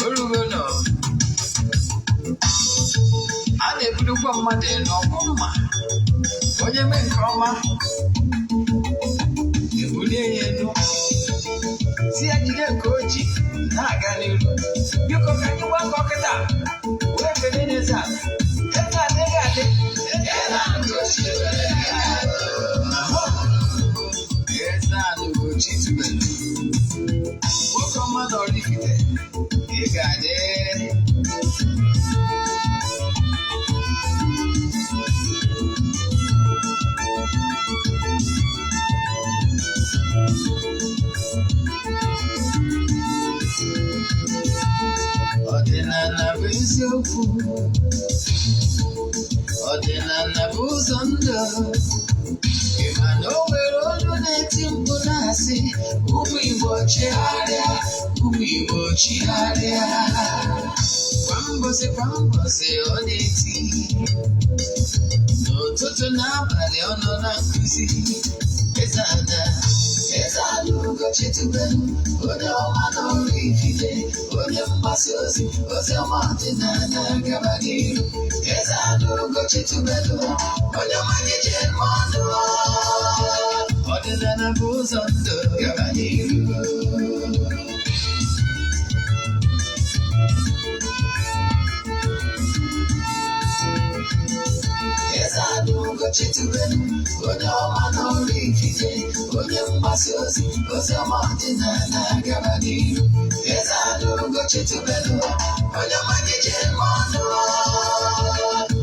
Orugo nọ a na-ebulukwa mmadụ elu ọkwụ mma onye mee nke ọma ebulie ya elu si ya jide nke o ji na-aga n'iru. Biko, ka anyị gbakọ kịta wee kelee n'eze ala. Eze adịghị adị. Ahụ. Eze ala Ugochi tubelu, nwoke ọma na Oraifite, ị ga-adị. Ọdịnala bụ eziokwu, ọdịnala bụ ụzọ ndụ. Ị ma na o nwere olu na-eti mkpu na-asị, "Ụmụ Igbo, chigharịa, ụmụ Igbo, chigharịa." Kwa mbọsị kwa mbọsị ọ na-eti, n'ụtụtụ n'abalị ọ nọ na nkụzi. Eze Ada, Eze Ada Ugochi tubelu, onye ọma na Oraifite, onye mgbasa ozi ozi ọma ọdịnala, gaba n'iru. Eze Ada Ugochi tubelu, onye ọma gị ji eme ọnụ. Ọdịnala bụ ụzọ ndụ, gaba n'iru. Eze Ada Ugochi tubelu, onye ọma na Oraifite, onye mgbasa ozi ozi ọma ọdịnala, gaba n'iru. Eze Ada Ugochi tubelu, onye ọma gị ji eme ọnụ.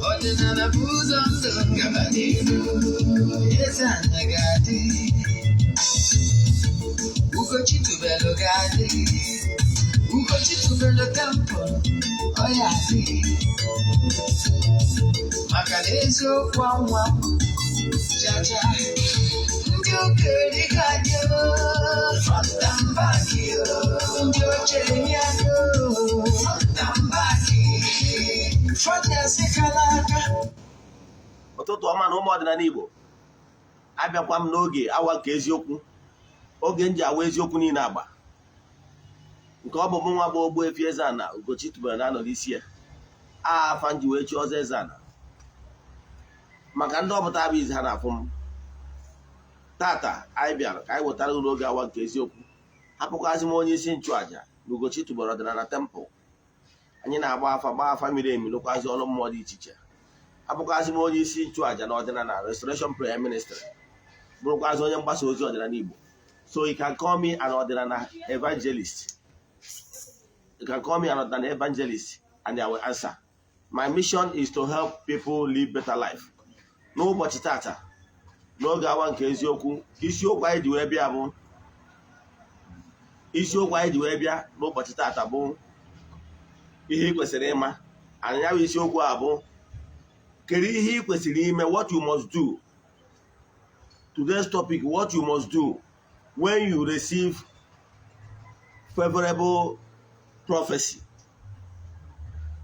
Ọdịnala bụ ụzọ ndụ, gaba n'iru. Eze Ada ga-adị, Ugochi tubelu ga-adị, Ugochi tubelu temple ọ ya adị, maka na eziokwu anwa jaja. Ndị okenye ga-adị, front and back, ndị oche ya, front and back, front esikala aka. Ụtụtụ ọma na ụmụ ọdịnala Igbo. Abịakwa m n'oge awa nke eziokwu, oge m ji awa eziokwu niile agba nke ọ bụ mụ nwa bụ Ogbuefi Eze-Ana Ugochi tubelu na-anọ n'isi ya. Afa nji wee chi ọzọ Eze-Ana, maka ndị ọpụta bụ izi ha na-afụ m tata. Anyị bịara ka anyị wetara unu oge awa nke eziokwu. Hapụkwazị m onye isi nchụaja na Ugochi tubelu ọdịnala temple. Anyị na-agba afa, gbaa afa miri emi, lụkwazị ọrụ mmụọ dị iche iche. Abụkwazị m onye isi nchụaja na ọdịnala Restoration Prayer Ministry, bụrụkwazị onye mgbasa ozi ọdịnala Igbo. So you can call me an ọdịnala evangelist, you can call me an ọdịnala evangelist and I will answer. My mission is to help people live better life. N'ụbọchị tata, n'oge awa nke eziokwu, isiokwu anyị ji wee bịa bụ, isiokwu anyị ji wee bịa n'ụbọchị tata bụ ihe ị kwesịrị ịma. And ya bụ isiokwu a bụ, kedu ihe ị kwesịrị ime? What you must do. Today's topic: what you must do when you receive favorable prophecy.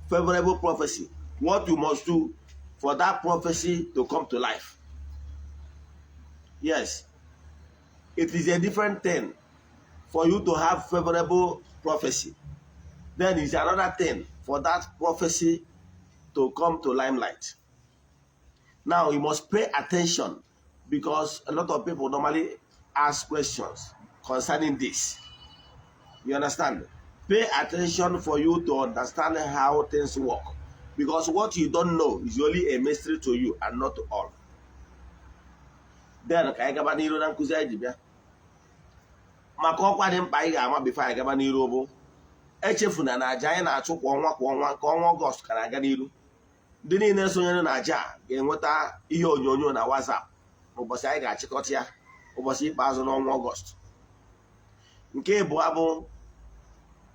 Favorable prophecy, what you must do for that prophecy to come to life. Yes, it is a different thing for you to have favorable prophecy, then it's another thing for that prophecy to come to limelight. Now, you must pay attention because a lot of people normally ask questions concerning this. You understand? Pay attention for you to understand how things work, because what you don't know is only a mystery to you and not to all. Then ka anyị gaba n'iru na nkụzi anyị ji bịa, maka ọkwa dị mkpa anyị ga-ama before anyị gaba n'iru bụ, echefuna na aja anyị na-achụ kwa ọnwa kwa ọnwa, nke ọnwa Ọgọst ka na-aga n'iru. Ndị niile sonyere na aja a ga-enweta ihe onyonyo na WhatsApp ụbọchị anyị ga-achịkọta ya, ụbọchị ikpeazụ n'ọnwa Ọgọst. Nke ịbụọ bụ,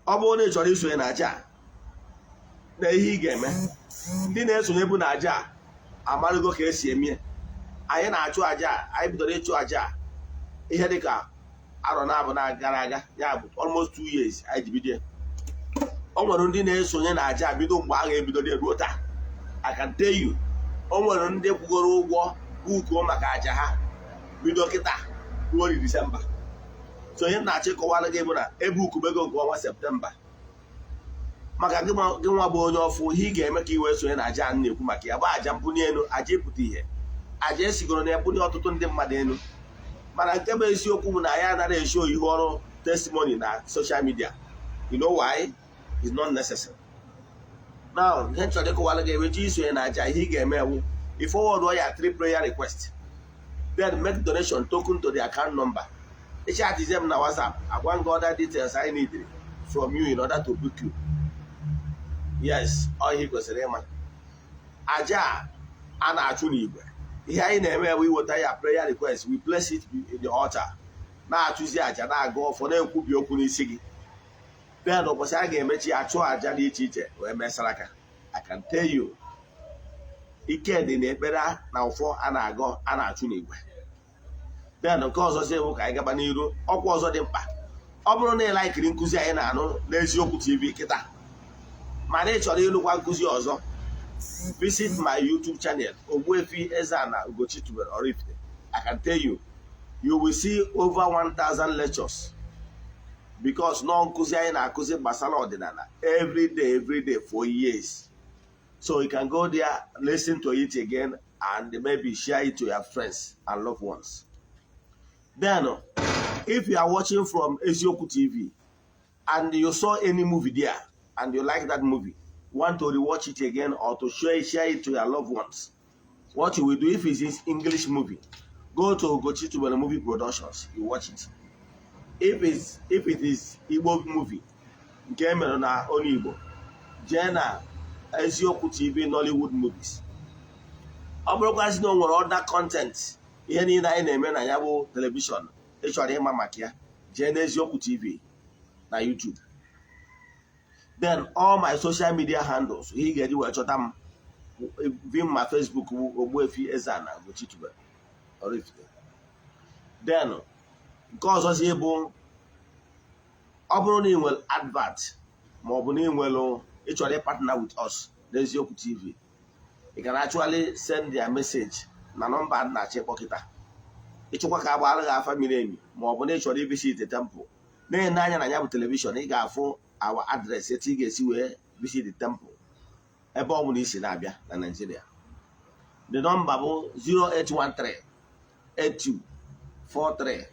ọ bụrụ na ị chọrọ isonye na aja a, na ihe ị ga-eme. Ndị na-esonye bụ na aja a amarụgo ka esi eme ya. Anyị na-achụ aja a, anyị bidoro ịchụ aja a ihe dịka arọ na-abụ na gara aga, ya bụ almost 2 years anyị ji bido ya. O nwere ndị na-esonye na aja bido mgbe agha ebido ruo taa. I can tell you, o nwere ndị kwụgoro ụgwọ bukuo maka aja ha bido kịta ruo Disemba. So ihe na-achọ ịkọwara gị bụ na ebe ukubego nke ọnwa September maka gị nwa bụ onye ọfụ. Ihe ị ga-eme ka ị wee sonye na aja a na-ekwu maka ya bụ aja mbunye elu, aja ịpụta ihe, aja esigoro na ebunye ọtụtụ ndị mmadụ elu. Mana nke bụ eziokwu bụ na ya anaghị e show ihu ọrụ testimony na social media. You know why? It's not necessary. Now, ihe m chọrọ ịkọwara gị, ewechi isonye na aja, ihe ị ga-eme ewu i forward ya three prayer request, then make donation token to the account number. Ị chatizie m na WhatsApp, agwa gị other details I need from you in order to book you. Yes, ọ ihe ị kwesịrị ịma. Aja a na-achụ n'igwe, ihe anyị na-eme bụ iweta ya prayer request, we place it in the altar, na-achụzi aja, na-aga ọfọ, na-ekwubi okwu n'isi gị. Then ụbọchị a ga-emechi, achụ aja dị iche iche wee mesara aka. I can tell you, ike dị n'ekpere na ụfọ a na-agọ, a na-achụ n'igwe. Then nke ọzọ si bụ ka anyị gaba n'iru. Ọkwa ọzọ dị mkpa, ọ bụrụ na ị likeiri nkụzi anyị na-anụ n'Eziokwu TV kịta, mana ị chọrọ ịnụkwa nkụzi ọzọ, visit my YouTube channel, Ogbuefi Eze-Ana Ugochi Tubelu Oraifite. I can tell you, you will see over 1000 lectures, because nọ nkụzi anyị na-akụzi gbasara ọdịnala every day, every day for years. So you can go there, listen to it again and maybe share it to your friends and loved ones. Then if you are watching from Eziokwu TV and you saw any movie there and you like that movie, want to rewatch it again or to share it to your loved ones, what you will do, if it's English movie, go to Ugochi Tubelu Movie Productions, you watch it. If it is Igbo movie nke e mere na olu Igbo, jee na Eziokwu TV Nollywood movies. Ọ bụrụkwazị na o nwere other content, ihe niile anyị na-eme na ya bụ television, ị chọrọ ịma maka ya, jee n'Eziokwu TV na YouTube. Then all my social media handles, ihe ị ga-eji wee chọta m via ma Facebook bụ Ogbuefi Eze-Ana Ugochi Tubelu Oraifite. Then nke ọzọzi bụ, ọ bụrụ na ị nwere advert ma ọ bụ na ị nwere ị chọrọ ịpartner with us n'Eziokwu TV, you can actually send their message na nọmba a na-achọ ịkpọ kịta. Ịchọkwa ka agbaara gị afa miri emi ma ọ bụ na ị chọrọ ivisit the temple, na-ene anya na ya bụ television, ị ga-afụ our address, etu ị ga-esi wee visit the temple ebe ọ bụla isi na-abịa na Nigeria. The number bụ 0813 82 43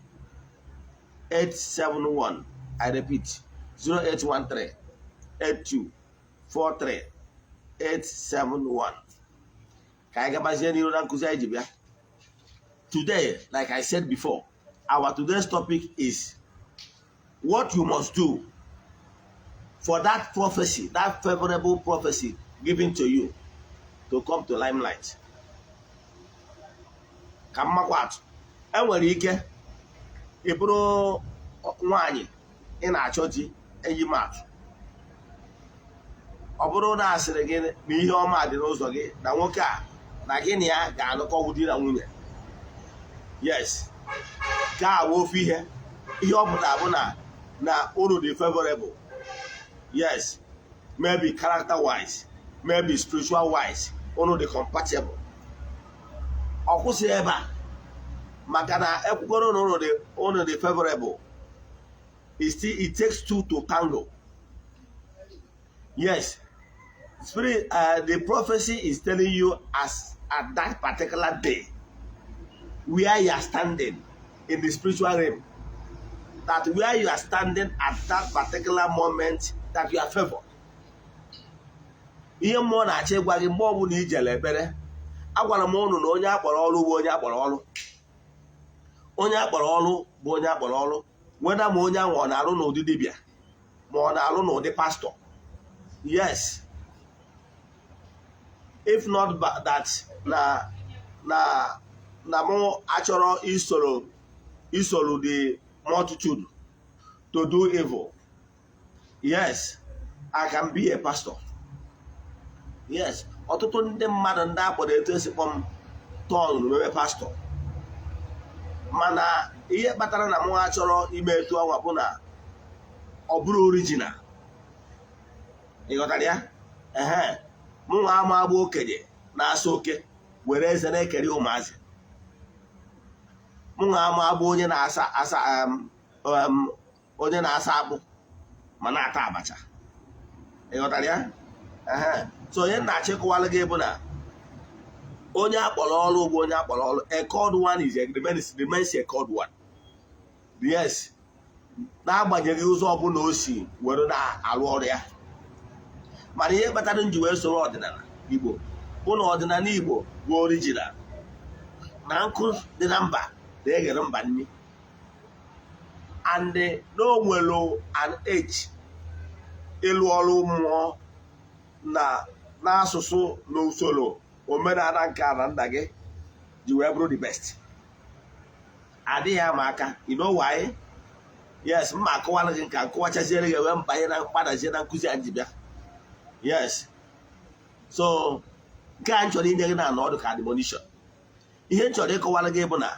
871. I repeat, 0813 82 43 871. Ka anyị gabazie n'iru na nkụzi anyị ji bịa today. Like I said before, our today's topic is what you must do for that prophecy, that favorable prophecy given to you, to come to limelight. Ka mmakwa atụ, enwere ike ị bụrụ nwaanyị ị na-achọ di. Enyi m atụ, ọ bụrụ na asịrị gị na ihe ọma dị n'ụzọ gị, na nwoke a na gị na ya ga-anụkọwụ di na nwunye. Yes, nke a bụ ofu ihe. Ihe ọ pụtara bụ na unu dị favorable. Yes, maybe character wise, maybe spiritual wise, unu dị compatible. Ọ kwụsị ebe a, maka na ekwukọrọ na unu dị favorable, it takes two to tango. Yes, spirit, the prophecy is telling you as at that particular day where you are standing in the spiritual realm, that where you are standing at that particular moment, that you are favored. Ihe mmụọ na-achọ ịgwa gị, mgbe ọbụla ijele ekpere, agwara m ụnụ na onye akpọrọ ọrụ bụ onye akpọrọ ọrụ, onye akpọrọ ọrụ bụ onye akpọrọ ọrụ, weda ma onye ahụ ọ na-arụ n'ụdị dibịa ma ọ na-arụ n'ụdị pastọ. Yes, if not that na mụ achọrọ isoro the multitude to do evil, yes, I can be a pastor. Yes, ọtụtụ ndị mmadụ ndị akpọrọ etu esi kpọm tọn mewe pastọ, mana ihe kpatara na mụ achọrọ ime etu anwa bụ na ọ bụrụ original. Ị ghọtara ya? Ehe, mụ nwa ama agba okenye na-asa oke were eze na-ekeri ụmụazị. Mụ nwa ama agba onye na-asa asa Onye na-asa akpụ ma na-ata abacha, ị ghọtara ya? Ehe. So onye na-achịkọwalụ gị bụ na onye akpọrọ ọrụ bụ onye akpọrọ ọrụ. A called one is a remains a called one, yes, n'agbanyeghị ụzọ ọbụla o si were na-arụ ọrụ ya. Mana ihe kpatara m ji wee soro ọdịnala Igbo bụ na ọdịnala Igbo bụ original, na nkụ dị na mba na-eghere mba nri, and na o nwere an age ịlụ ọrụ mmụọ na n'asụsụ na usoro omenala nke ala nna gị ji wee bụrụ the best. Adịghị ama aka. You know why? Yes, mma akọwara gị nke nkọwachaziere gị wee mbanye na mkpadazie na nkụzi a ji bịa. Yes, so nke a m chọrọ inye gị na ọdụ ka admonition. Ihe m chọrọ ịkọwara gị bụ na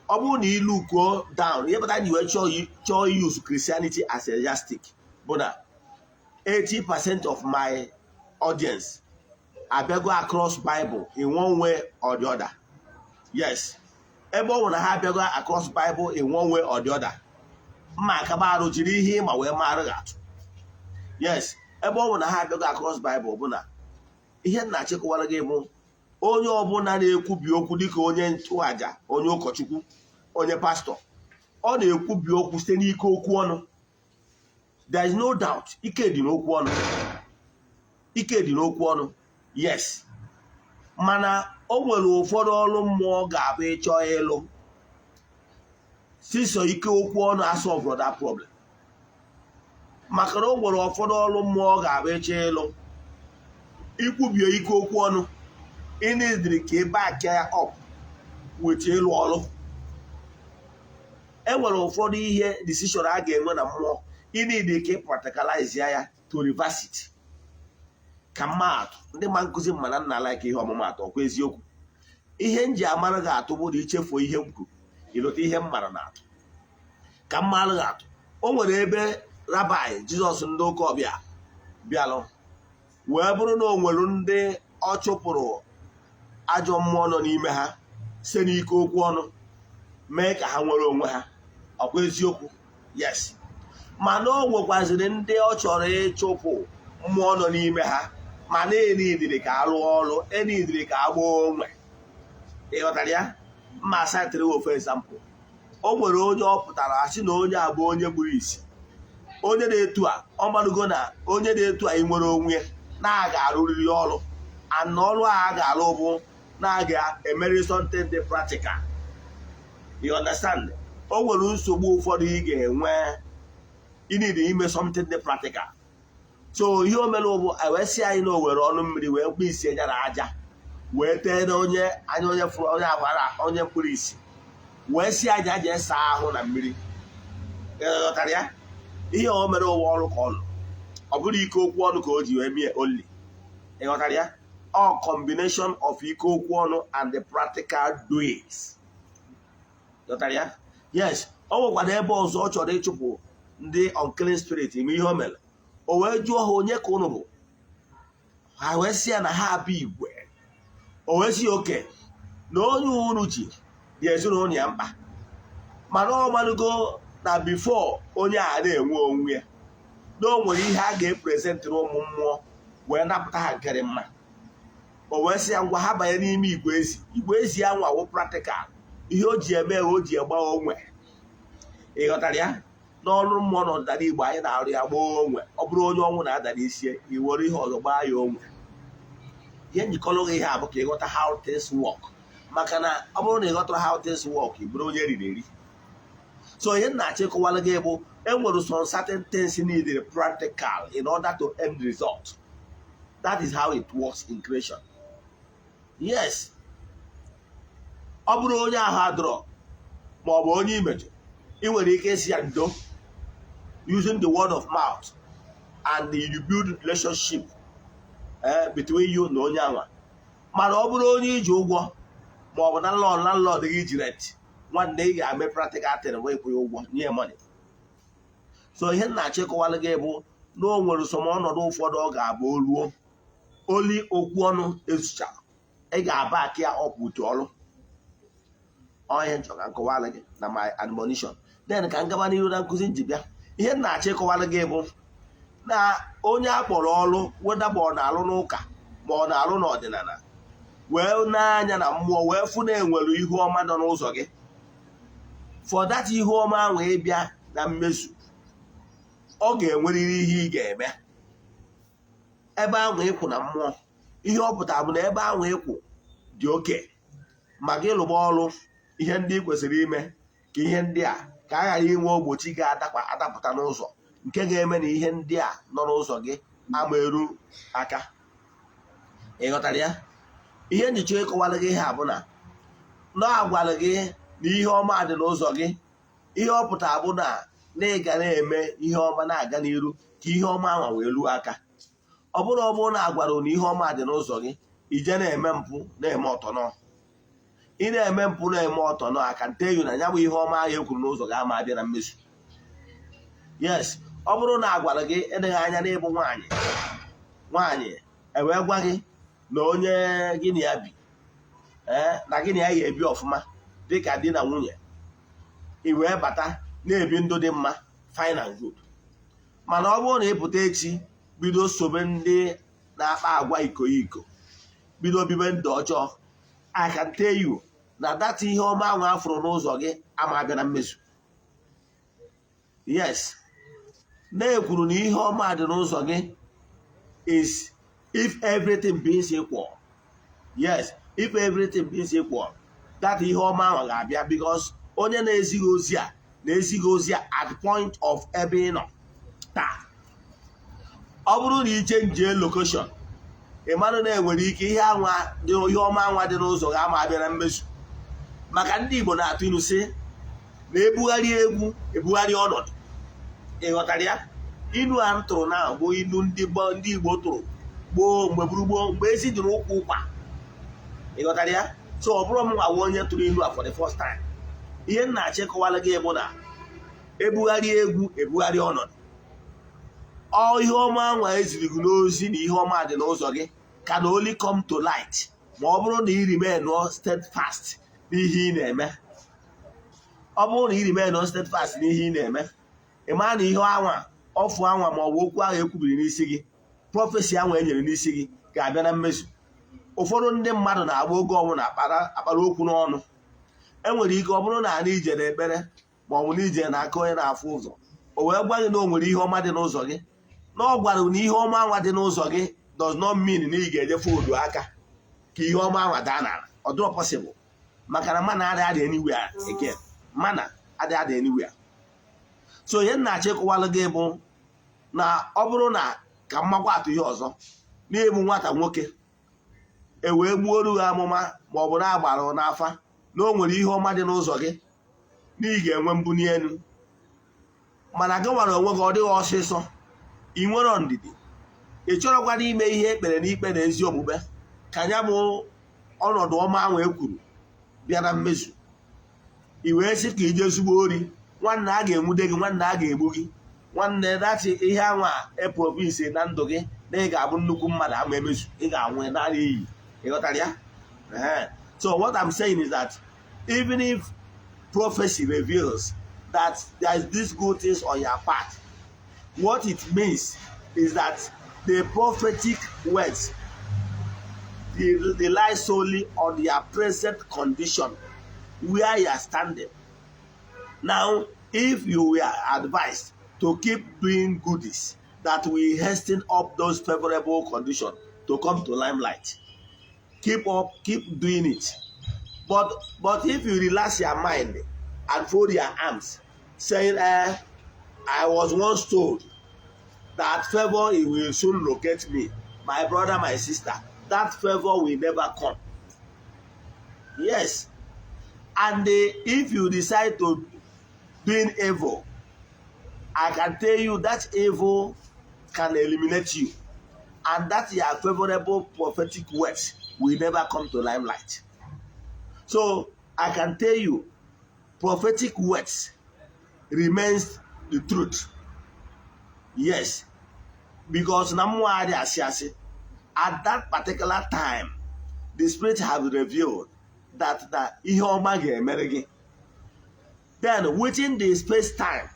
ọ bụrụ na ilu kwuo down, ihe kpatara ji wee chọọ use Christianity as a yardstick bụ na 80% of my audience abịago across Bible in one way or the other. Yes, ebe ọ bụ na ha abịago across Bible in one way or the other, mma akaba arụ jiri ihe ịma wee marụ gị atụ. Yes, ebe ọ bụ na ha abịago across Bible bụ na ihe m na-achịkọwara gị bụ onye ọbụla na-ekwubi okwu dịka onye nchụaja, onye ụkọchukwu, onye pastọ, ọ na-ekwubi okwu site n'ike okwu ọnụ. There is no doubt, ike dị n'okwu ọnụ, ike dị n'okwu ọnụ, yes. Mana o nwere ụfọdụ ọrụ mmụọ ga-abụ ịchọ ịlụ siso ike okwu ọnụ asolve that problem, maka na o nwere ụfọdụ ọrụ mmụọ ga-abụ ịchọ ịlụ, ikwubie ike okwu ọnụ, ịnidiri ka ị back ya up with ịlụ ọrụ. E nwere ụfọdụ ihe decision a ga-enwe na mmụọ, ịnidi ka ị practicalize ya to reverse it. Ka mmaatụ, ndị ma nkụzi mma na nna like ihe ọmụmaatụ, ọkwa eziokwu? Ihe m ji amara gị atụ bụ na ichefuo ihe m kwuru, ịlụta ihe m mara na atụ. Ka m mara gị atụ, o nwere ebe Rabbi Jizọs, ndị ụka ọbịa bịalụ, wee bụrụ na o nwere ndị ọ chụpụrụ ajọ mmụọ nọ n'ime ha site n'ike okwu ọnụ, mee ka ha nwere onwe ha, ọkwa eziokwu? Yes. Mana o nwekwaziri ndị ọ chọrọ ịchụpụ mmụọ nọ n'ime ha, mana enidiri ka alụọ ọrụ, enidiri ka agbaa onwe. Ị ghọtara ya? Mma asatịrị ofe example. O nwere onye ọ pụtara asị na onye a bụ onye gburu isi, onye na-etu a. Ọ marugo na onye na-etu a ị nwere onwe ya na a ga-arụrịrị ọrụ, and ọrụ a a ga-arụ bụ na a ga-emeri something dị practical. You understand? O nwere nsogbu ụfọdụ ị ga-enwe, ị need ime something dị practical. So ihe o mere bụ wee sị anyị na o were ọnụ mmiri wee kpụ isi ya na aja, wee tee na onye anya, onye fụrụ, onye agbara, onye mkpụrụ isi, wee si aja jee saa ahụ na mmiri. Ị ghọtara ya? Ihe o mere ụwa ọrụ ka ọ nọ, ọ bụrụ ike okwu ọnụ ka o ji wee mie only. Ị ghọtara ya? All combination of ike okwu ọnụ and the practical doings. Ghọtara ya? Yes. O nwekwara ebe ọzọ ọ chọrọ ịchụpụ ndị unclean spirit ime. Ihe o mere, o wee jụọ ha, "Onye ka unu bụ?" Ha wee sị ya na ha bụ igwe. O wee sị ya oke na onye unu ji dị ezinụlọ ya mkpa, mana ọ malụgo na before onye a na-enwe onwe ya, na o nwere ihe a ga-epresentịrị ụmụ mmụọ wee napụta ha nke dị mma. O wee sị ya ngwa, ha banye n'ime igwe ezi. Igwe ezi anwa wụ practical. Ihe o ji eme, o ji egba onwe. Ị ghọtara ya? N'ọrụ mmụọ na ọdịnala Igbo anyị na-arụ ya gbaa onwe. Ọ bụrụ onye ọnwụ na-ada n'isi, i were ihe ọzọ gbaa ya onwe. Ihe njikọrọ gị ihe a bụ ka ịghọta how things work, maka na ọ bụrụ na ị ghọtara how things work, ị bụrụ onye eriri eri. So ihe m na-achọ ịkọwara gị bụ enwere some certain things needed practical in order to end result. That is how it works in creation. Yes, ọ bụrụ onye ahụ adọrọ ma ọ bụ onye imejọ, ị nwere ike isi ya ndo using the word of mouth, and you build relationship between you na onye anwa. Mana ọ bụrụ onye iji ụgwọ ma ọ bụ na landlord gị ji rent, nwanne, ị ga-eme practical thing wee kwụ ya ụgwọ, nye money. So ihe m na-achọ ịkọwara gị bụ na o nwere some ọnọdụ ụfọdụ ọ ga-abụ o ruo oli, okwu ọnụ ezucha, ị ga-aba aka ya ọpụ utu ọrụ. Ọ ihe nchọ ka nkọwara gị na my admonition. Then ka m gaba n'iru na nkụzi nji bịa. Ihe m na-achọ ịkọwara gị bụ na onye a kpọrọ ọrụ, weda ma ọ na-alụ n'ụka ma ọ na-alụ n'ọdịnala, wee n'anya na mmụọ wee fụ na enwere ihu ọma nọ n'ụzọ gị, for that ihu ọma ahụ ịbịa na mmezu, ọ ga-enwerịrị ihe ị ga-eme. Ebe ahụ ịkwụ na mmụọ, ihe ọ pụtara bụ na ebe ahụ ịkwụ dị oke maka ịlụgba ọrụ, ihe ndị ị kwesịrị ime ka ihe ndị a ka a ghara inwe ogbochi ga-adakwa adapụta n'ụzọ nke ga-eme na ihe ndị a nọ n'ụzọ gị ama eru aka. Ị ghọtara ya? Ihe njicha ịkọwara gị ihe a bụ na agwara gị na ihe ọma dị n'ụzọ gị. Ihe ọ pụtara bụ na ị ga na-eme ihe ọma na-aga n'iru ka ihe ọma ahụ wee ruo aka. Ọ bụrụ na agwara na ihe ọma dị n'ụzọ gị, ije na-eme mpụ, na-eme ọtọnọ, ị na-eme mpụ, na-eme ọtọnọ, aka nteyu na ya bụ ihe ọma ahụ e kwuru n'ụzọ gị ama abịa na mmezu. Yes, ọ bụrụ na agwara gị eleghị anya n'ịbụ nwaanyị, nwaanyị ewee gwa gị na onye gị na ya bi, ee, na gị na ya ga-ebi ọfụma dịka di na nwunye, ị wee bata na-ebi ndụ dị mma, fine and good. Mana ọ bụrụ na ị pụta echi bido sobe ndị na-akpa agwa iko iko, bido bibe ndụ ọjọọ, I can tell you na that ihe ọma ahụ afụrụ n'ụzọ gị ama abịa na mmezu. Yes, na-ekwuru na ihe ọma dị n'ụzọ gị is if everything being equal. Yes, if everything being equal, that ihe ọma ahụ ga-abịa, because onye na-ezighị ozi a na-ezighị ozi a at the point of ebe ị nọ taa. Ọ bụrụ na i change location, ị mara na enwere ike ihe anwa dị, ihe ọma anwa dị n'ụzọ ga ama abịa na mmezu. Maka ndị Igbo na-atụ ilu sị na ebugharị egwu, ebugharị ọnọdụ. Ị ghọtara ya? Ilu a m tụrụ na bụ ilu ndị Igbo tụrụ gboo, mgbe gburu gboo, mgbe ezi dị n'ụkwụ ụkwa. Ị ghọtara ya? So ọ bụrụ m nwawa onye tụrụ ilu a for the first time. Ihe m na-achọ ịkọwara gị bụ na ebugharị egwu, ebugharị ọnọdụ. Ọ ihe ọma anwa eziri gị n'ozi na ihe ọma dị n'ụzọ gị can only come to light ma ọ bụrụ na ị remain steadfast n'ihe ị na-eme. Ọ bụrụ na ị remain steadfast n'ihe ị na-eme, ị maa na ihe anwa ọfụ anwa ma ọ bụ okwu ahụ ekwubiri n'isi gị, prophecy anwa e nyere n'isi gị, ga-abịa na mmezu. Ụfọdụ ndị mmadụ na-agba oge ọbụla akpara akpara okwu n'ọnụ. Enwere ike ọ bụrụ na ana ije na ekpere ma ọ bụ na ije na-aka onye na-afụ ụzọ, o wee gwa gị na o nwere ihe ọma dị n'ụzọ gị, na ọ gwara na ihe ọma anwa dị n'ụzọ gị does not mean na ị ga-eje fold aka ka ihe ọma anwa daa n'ala. Ọ dịrọ possible, maka na mana adịghị adị anywhere again, mana adịghị adị anywhere. So ihe m na-achọ ịkọwalụ gị bụ na ọ bụrụ na ka mmakwa atụ ihe ọzọ na-egbu nwata nwoke, e wee gbuoru gị amụma ma ọ bụ na agbara n'afa na o nwere ihe ọma dị n'ụzọ gị, na ị ga-enwe mbuli elu, mana gị nwere onwe gị, ọ dịghị ọsịsọ, ị nwere ndidi, ị chọrọkwana ime ihe ekpere n'ikpe na ezi omume ka ya bụ ọnọdụ ọma ahụ e kwuru bịa na mmezu, i wee sị ka ije zugbo ori, nwanne, a ga-enwude gị, nwanne, a ga-egbu gị. Nwanne, that ihe anwa e prophesy na ndụ gị na ị ga-abụ nnukwu mmadụ ama emezu. Ị ga-anwụ naanị iyi. Ị ghọtara ya? Ehe. So what I'm saying is that even if prophecy reveals that there is these good things on your path, what it means is that the prophetic words, they rely solely on your present condition, where you are standing now. If you were advised to keep doing goodies that will hasten up those favorable conditions to come to limelight, keep up, keep doing it. But if you relax your mind and fold your arms, saying, "I was once told that favor, it will soon locate me," my brother, my sister, that favor will never come. Yes, and if you decide to doing evil, I can tell you that evil can eliminate you, and that your favorable prophetic words will never come to limelight. So I can tell you, prophetic words remains the truth. Yes, because na mmụọ adị asị asị. At that particular time, the spirit have revealed that na ihe ọma ga-emere gị. Then within the space time,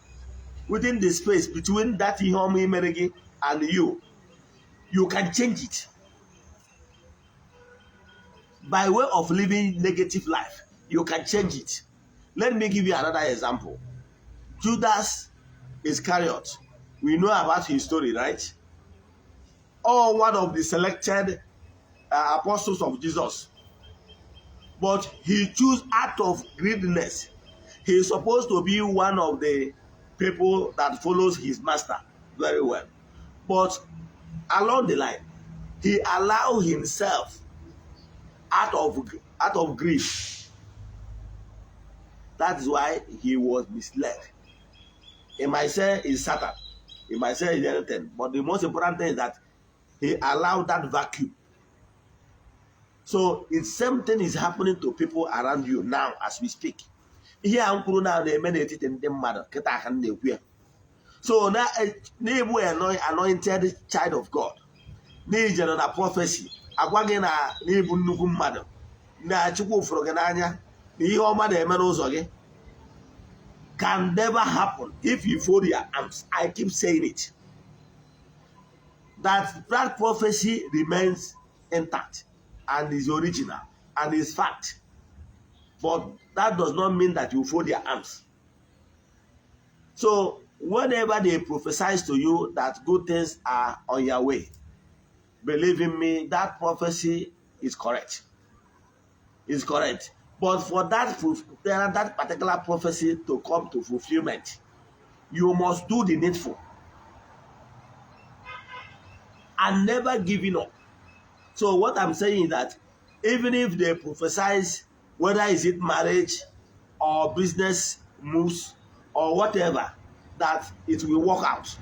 within the space between that ihe ọma imere gị and you, you can change it by way of living negative life. You can change it. Let me give you another example. Judas Iscariot, we know about his story, right? Or one of the selected apostles of Jesus, but he chose out of greediness. He is supposed to be one of the people that follows his master very well, but along the line he allowed himself out of greed. That is why he was misled. He might say it's Satan, he might say it's anything, but the most important thing is that he allowed that vacuum. So it's same thing is happening to people around you now as we speak. Ihe a m kwuru na na-eme n'etiti ndị mmadụ kịta aka m na-ekwu ya. So na n'ịbụ anointed child of God, n'ijere na prophecy agwa gị na n'ịbụ nnukwu mmadụ, na Chukwu fụrụ gị n'anya, na ihe ọma na-eme n'ụzọ gị, can never happen if you fold your arms. I keep saying it, that that prophecy remains intact and is original and is fact, but that does not mean that you fold your arms. So whenever they prophesy to you that good things are on your way, believe in me, that prophecy is correct, is correct. But for that particular prophecy to come to fulfillment, you must do the needful and never giving up. So what I'm saying is that even if they prophesize, whether is it marriage or business moves or whatever, that it will work out,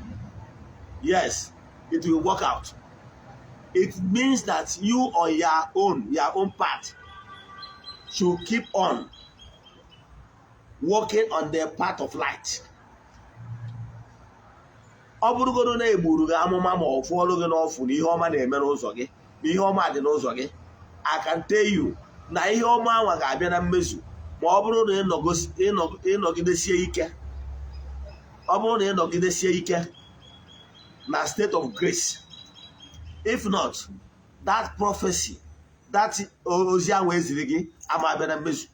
yes, it will work out. It means that you on your own part should keep on working on the path of light. Ọ bụrụgodo na egburu gị amụma ma ọ fụọlụ gị n'ọfụ na ihe ọma na-eme n'ụzọ gị, na ihe ọma dị n'ụzọ gị, I can tell you na ihe ọma anwa ga-abịa na mmezu ma ọ bụrụ na ịnọgidesie ike, ọ bụrụ na ịnọgidesie ike na state of grace. If not, that prophecy, that ozi ahụ eziri gị ama abịa na mmezu.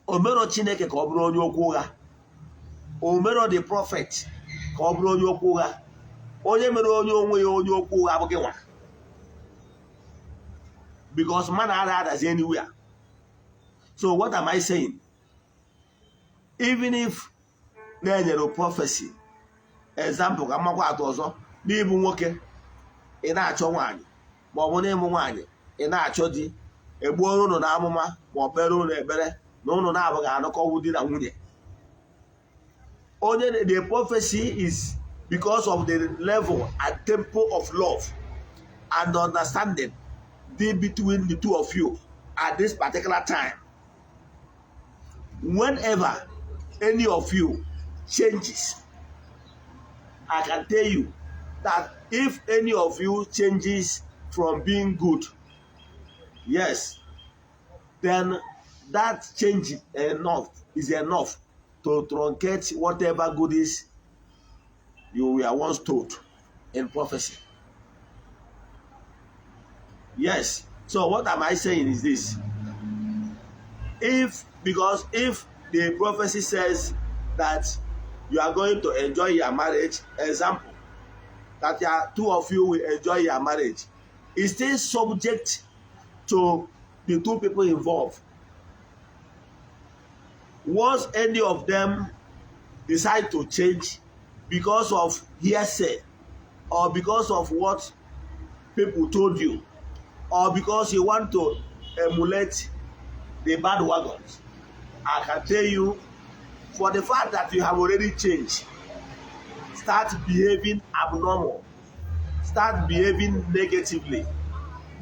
Omero Chineke ka ọ bụrụ onye okwu ụgha, omero the prophet ka ọ bụrụ onye okwu ụgha. Onye mere onye onwe ya onye okwu ụgha abụghị nwa, because mmadụ ara adazi anywhere. So what am I saying? Even if na-enyere prophecy, example, ka mmakwa atụ ọzọ, n'ịbụ nwoke ị na-achọ nwaanyị, ma ọ bụ n'ịbụ nwaanyị ị na-achọ di, egbuoro unu na amụma ma ọ kpere unu ekpere na unu na-abụghị anụkọwu di na nwunye, onye the prophecy is because of the level and tempo of love and understanding dị between the two of you at this particular time. Whenever any of you changes, I can tell you that if any of you changes from being good, yes, then that change enough is enough to truncate whatever goodies you were once told in prophecy. Yes. So what am I saying is this. If because if the prophecy says that you are going to enjoy your marriage, example, that you two of you will enjoy your marriage, is still subject to the two people involved. Once any of them decide to change because of hearsay or because of what people told you or because you want to emulate the bad wagons, I can tell you for the fact that you have already changed, start behaving abnormal, start behaving negatively,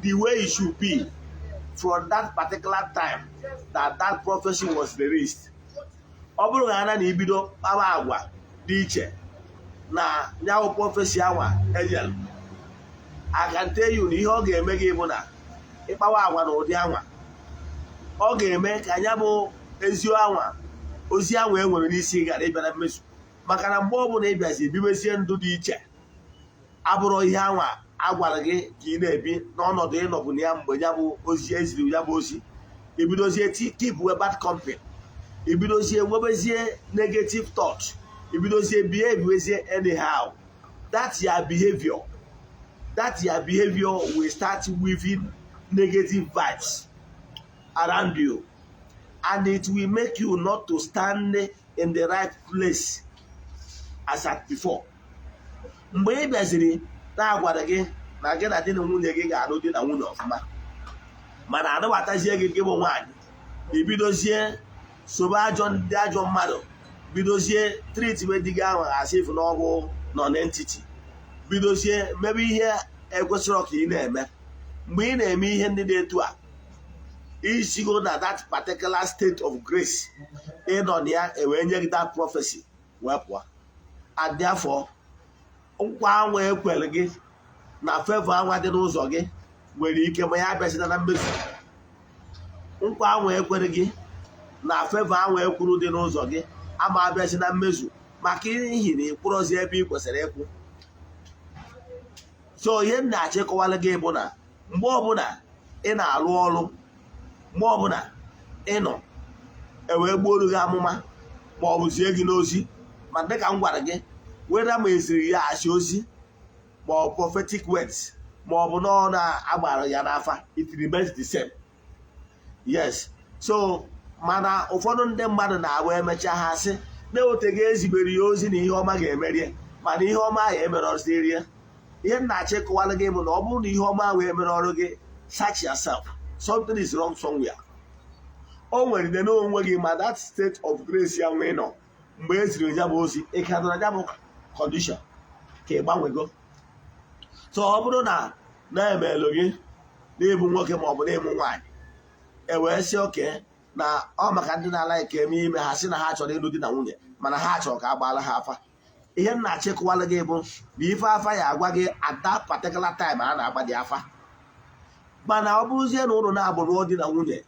the way it should be from that particular time that that prophecy was released. Ọ bụrụ na ana na ibido kpawa agwa dị iche na nyawo prophecy anwa ejel, I can tell you na ihe ọ ga-eme gị bụ na ịkpawa agwa na ụdị anwa, ọ ga-eme ka anya bụ ezi anwa Ozi ahụ e nwere n'isi ghara ịbịa na mmezu, maka na mgbe ọbụla ị bịazi ebiwezie ndụ dị iche, abụrụ ihe anwa a gwara gị ka ị na-ebi n'ọnọdụ ịnọbụ na ya mgbe ya bụ ozi eziri ya bụ ozi. Ibidozie keep we bad company, ibidozie nwebezie negative thought, ibidozie behave anyhow. That your behavior will start weaving negative vibes around you, and it will make you not to stand in the right place as at before. Mgbe ị bịaziri na-agwara gị na gị na di na nwunye gị ga-alụ di na nwunye ọfụma, mana anabatazie gị, gị bụ nwaanyị, ibidozie sobe ajọ ndị, ajọ mmadụ, bidozie treatment di gị ahụ as if na ọ bụ non-entity, bidozie mebe ihe ekwesịrọ ka ị na-eme. Mgbe ị na-eme ihe ndị dị etu a, isigo na that particular state of grace ịnọ na ya ewee nye gị that prophecy wee pụọ, and therefore nkwa anwa ekwere gị na favor anwa dị n'ụzọ gị nwere ike ma ya abịazina na mmezu. Nkwa anwa ekwere gị na favor anwa ekwuru dị n'ụzọ gị ama abịazi na mmezu, maka ihi na ịkwụrọzi ebe ị kwesịrị ịkwụ. So ihe m na-achọ ịkọwara gị bụ na mgbe ọbụla ị na-alụ ọrụ, mgbe ọbụla ị nọ ewee gbuoro gị amụma ma ọ bụ zie gị n'ozi, ma dịka m gwara gị weda, ma eziri ya asị ozi ma ọ prophetic words ma ọ bụ na ọ na-agbara ya n'afa, it remains the same. Yes, so mana ụfọdụ ndị mmadụ na-abụ emechaa, ha sị na-eweteghị ezibere ya ozi na ihe ọma ga-emerie, mana ihe ọma ahụ emere ọrụzie. Ihe m na-achọ ịkọwara gị bụ na ọ bụrụ na ihe ọma ahụ emere ọrụ gị, search yourself, something is wrong somewhere. O nwere ide n'onwe gị, ma that state of grace ya nwee nọ mgbe e ziri ya bụ ozi, ị ka nọ na ya bụ condition ka ị gbanwego. So ọ bụrụ na na-emelụ gị n'ịbụ nwoke ma ọ bụ n'ịmụ nwaanyị, e wee sị oke na ọ maka ndị na-ala ike eme ime, ha sị na ha chọrọ ịlụ di na nwunye, mana ha chọrọ ka a gbaala ha afa. Ihe m na-achịkọwala gị bụ na ife afa ya agwa gị at that particular time a na-agba dị afa. Mana ọ bụrụzie na ụlọ na-abụ lụọ di na nwunye,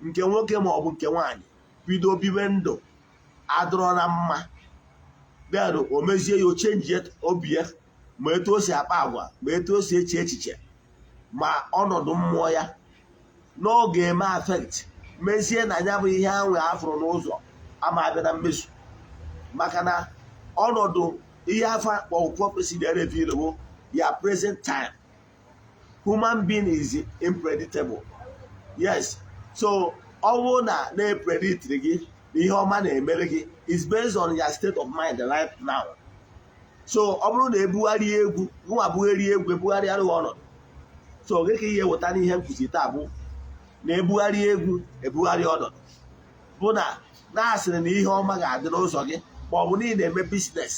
nke nwoke ma ọ bụ nke nwaanyị, bido bibe ndụ adịrọ na mma, then o mezie ya, o change obi ya, ma etu o si akpa agwa, ma etu o si eche echiche, ma ọnọdụ mmụọ ya n'oge eme affect, mezie na ya bụ ihe ahụ afụrụ n'ụzọ ama abịa na mmezu, maka na ọnọdụ ihe afa kpọrọ prophecy na-reveal bụ ya present time. Human being is unpredictable. Yes, so ọ bụrụ na na-epredictiri gị na ihe ọma na-emere gị is based on your state of mind right now. So ọ bụrụ na ebugharị egwu gụnwa bugharị egwu, ebugharịara ọnọdụ. So gị ka ihe weta n'ihe nkụzi taa bụ na ebugharị egwu, ebugharị ọnọdụ, bụ na na-asịrị na ihe ọma ga-adị n'ụzọ gị, ma ọ bụ na ị na-eme business,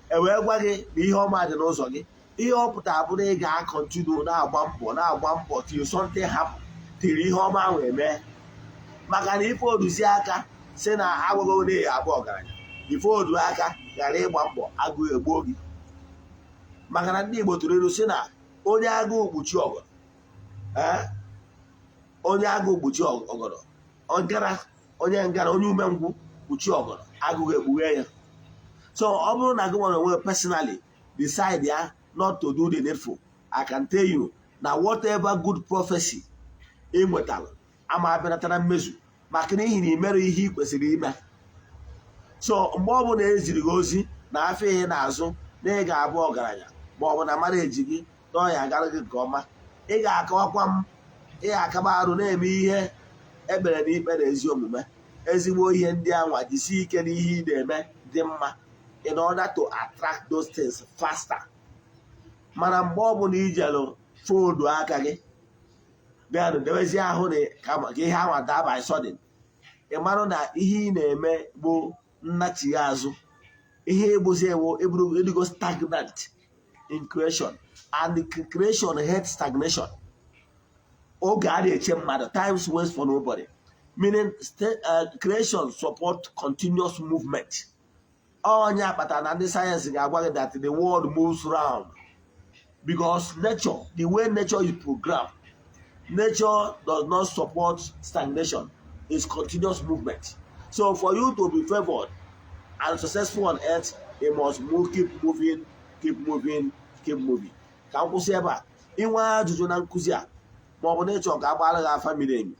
e wee gwa gị na ihe ọma dị n'ụzọ gị, ihe ọ pụtara bụ na ị ga-acontinue na-agba mbọ, na-agba mbọ till something happen, till ihe ọma ahụ eme. Maka na ife oduzi aka si na agwago na ya abụ ọgaranya, ife odu aka ghara ịgba mbọ, agụụ egbuo gị. Maka na ndị Igbo tụrụ ilu si na onye agụụ kpuchi ọgọdọ, onye agụụ kpuchi ọgọdọ ngara, onye ngara, onye umengwụ kpuchi ọgọdọ, agụụ ekpughe ya. So ọ bụrụ na gị nwere onwe personally decide ya not to do the needful, I can tell you na whatever good prophecy ị nwetara ama abịanatara mmezu, maka n'ihi na ị mere ihe ị kwesịrị ime. So mgbe ọ bụla eziri gị ozi na afọ ihe na-azụ na ị ga-abụ ọgaranya, ma ọ bụ na mara eji gị na ọ ya agara gị nke ọma, ị ga-akawakwa m, ị ga-akaba arụ na-eme ihe ekpere na ikpe na ezi omume, ezigbo ihe ndị anwa, jisie ike n'ihe ị na-eme dị mma in order to attract those things faster. Mana mgbe ọ bụla ijelụ fodu aka gị bịanụ dewezie ahụ na ka ihe anwa daa by sudden, ị marụ na ihe ị na-eme bụ nnachigha azụ. Ihe egbozi ewu edigo stagnant in creation, and the creation hate stagnation. Oge a na-eche mmadụ, times waste for nobody, meaning creation support continuous movement. Onye akpatara na ndị sayensị ga-agwa gị that the world moves round, because nature, the way nature is programmed, nature does not support stagnation, it's continuous movement. So for you to be favored and successful on earth, you must move, keep moving, keep moving, keep moving. Ka m kwụsị ebe a. Inwe ajụjụ na nkụzi a, ma ọ bụ na ịchọ ka a gbara gị afa miri emi,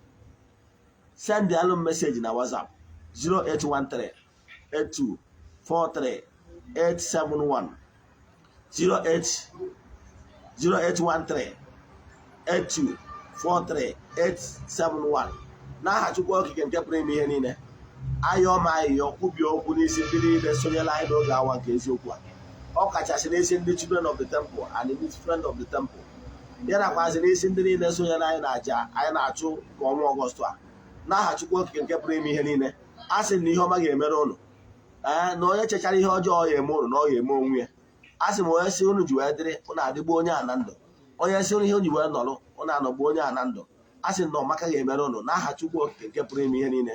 send alụ message na WhatsApp 0813 82 43 871, 08 0813 82 43 871. N'aha Chukwu Okike nke pụrụ ime ihe niile, ayọọ m ayịyọ, kwubie okwu n'isi ndị niile sonyere anyị n'oge awa nke eziokwu a, ọ kachasị n'isi ndị Children of the Temple and ndị Friend of the Temple, ya nakwazi n'isi ndị niile sonyere anyị na àjà anyị na-achụ nke ọnwa Ọgọstụ a. N'aha Chukwu Okike nke pụrụ ime ihe niile, a sị na ihe ọma ga-emere ụnụ. Ee, na onye chechara ihe ọjọọ ya eme ụnụ, na ọ ga-eme onwe ya. A sị m, onye si unu ji wee dịrị, ụnụ adịgbo onye a na ndụ. Onye si ihe ji wee nọrọ, ụnụ anọgbu onye a na ndụ. A sị na ọmaka ga-emere ụnụ n'aha Chukwu Okike nke pụrụ ime ihe niile,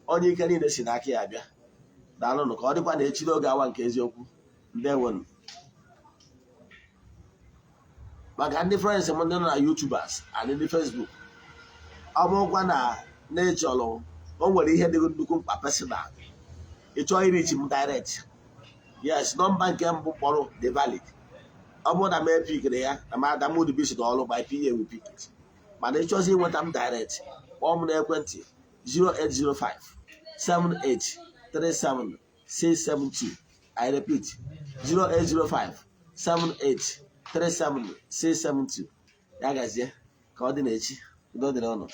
onye ike niile si n'aka ya abịa. Daalụnụ. Ka ọ dịkwa na echi n'oge awa nke eziokwu. Ndewonụ. Maka ndị friends m, ndị nọ na YouTubers and ndị Facebook, ọ bụrụkwa na ị chọrọ, o nwere ihe dị nnukwu mkpa personal, ị chọọ i-reach m direct, yes, nọmba nke mbụ kpọrọ dị valid. Ọ bụrụ na m e-pickiri ya, na m ada busy n'ọrụ, my PA will pick it. Mana ị chọzi ịnweta m direct, kpọọ m n'ekwentị 0805 78 37 672. I repeat, 0805 78 37 672. Ya gazie, ka ọ dị n'echi. Udo dịrị ụnụ.